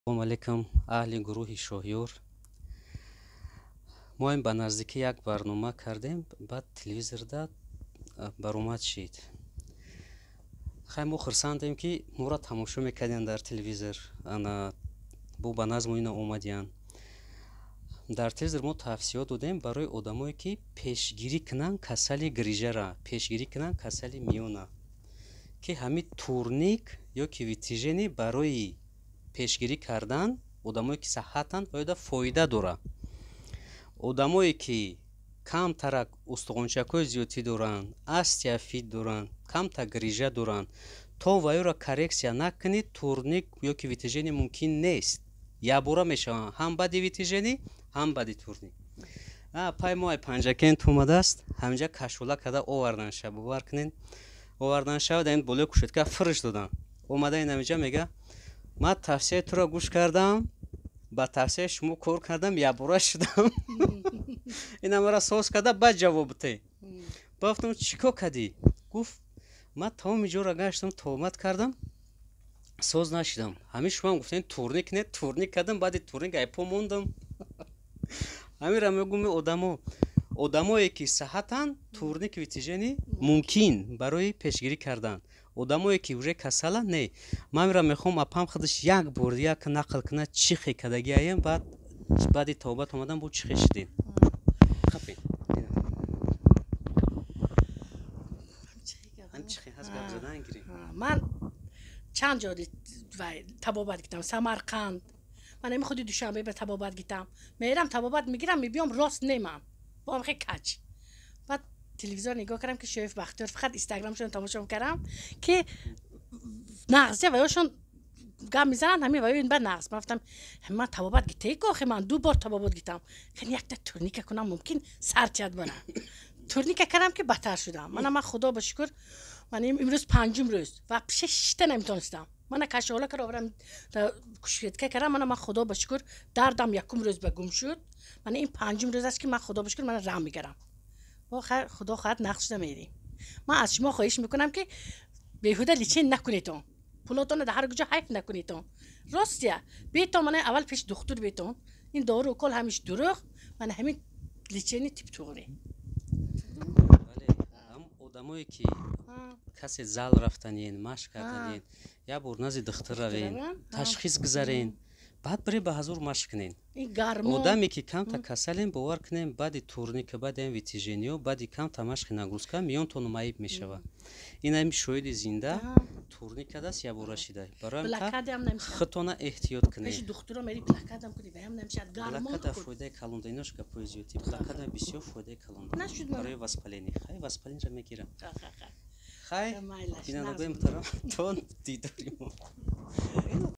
Салому алейкум, аҳли гурӯҳи Шоҳёр. Мо ин ба наздикӣ як барнома кардем, баъд телевизорда баромад шид. Хай, мо хурсандем, ки моро тамошо мекардем дар телевизор. Ана бо ба назму ина омадиянд. Дар телевизор мо тавсия додем барои одамое, ки пешгирӣ кунанд касали грижара, пешгирӣ кунанд касали миёна, ки ҳамин турник ё ки вытяжение барои пешгирӣ кардан одамое, ки саҳҳатанд, ояда фоида дорад. Одамое, ки камтарак устухончакҳои зиёдтӣ доранд, остеофит доранд, камтар грижа доранд, то ваёро коррекция накунӣ, турник ё ки вытяжение мумкин нест. Якбора мешаванд ҳам баъди вытяжение, ҳам баъди турник. Пай мо ай Панҷакент омадааст, ҳаминҷа кашола карда овардан ша, бовар кунед, овардан шава, дар ин болои кушетка фурш додан. Омада ин ҳаминҷа мега: «Ман тавсияи туро гӯш кардам, ба тавсияи шумо кор кардам, якбора шудам». Ина мара соз карда, баъд ҷавоб те. Гуфтам: «Чӣ кор кардӣ?» Гуфт: «Ман тамоми ҷоро гаштам, тоҳмат кардам, соз нашидам. Ҳамин шумоам гуфтем турник не, турник кардам, баъди турник айпо мондам». Ҳаминра мегӯм: одамо, одамое, ки саҳҳатанд, турник, вытяжение мумкин барои пешгирӣ кардан. Одамое, ки уже касаланд, не. Ман ҳаминра мехоҳам, апам худаш як бор як нақл кунад, чӣ хел кардагиаем, баъд баъди тавбат омадан бо чӣ хел шудем. Қапен чӣ хел ҳаст, гап задан гирем. Ман чанд ҷо табобат гиртам. Самарқанд, ман ами худи Душанбе ба табобат гиртам. Мерам, табобат мегирам, мебиём, рост немам, бо хе кач. Баъд телевизор нигоҳ кардам, ки Шоев Бахтиёр, фақат инстаграмшон тамошо кардам, ки нағзя ваёшон гап мезананд, ҳамин ваё ба нағз. Ман гуфтам: «Ман табобат гитеку, охи ман ду бор табобат гитам, хеле якта турника кунам, мумкин сарчад бара». Турника кардам, ки баттар шудам. Мана ман, худо ба шукр, ман имрӯз панҷум рӯз ва пише шишта наметонистам. Мана кашола кара оварам, кушетка кардам. Мана ман, худо ба шукр, дардам якум рӯз ба гум шуд. Мана ин панҷум рӯз аст, ки ман, худо ба шукр, мана рам мегарам. Худо хоҳад, нақш шуда мерем. Ман аз шумо хоҳиш мекунам, ки беҳуда лечение накунедон, пулотонро дар ҳар куҷо ҳайф накунедон. Ростия бетон, мана аввал пеш духтур бетон. Ин дору, укол ҳамиш дурӯғ. Мана ҳамин лечение тип туғри. Одамое, ки касе зал рафтанien, машқ карданien, як бор назди духтур равен, ташхис гузарен, баъд бире ба ҳазур машқ кунен. Одаме, ки камта касалем, бовар кунем, баъди турника, баъди ам вытяжение ё, баъди камта машқи нагрузка миёнтон маиб мешавад. Ин ами шоҳиди зинда, турник кардааст, якбора шида. Барои худтона эҳтиёт кунед. Блокада фоидаи калон да, инош гапои зиёдӣ. Блокада бисёр фоидаи калон барои воспаление. Хай, воспаление ро мегирам. Хай, бинандагои муҳтарам, то дидори мо.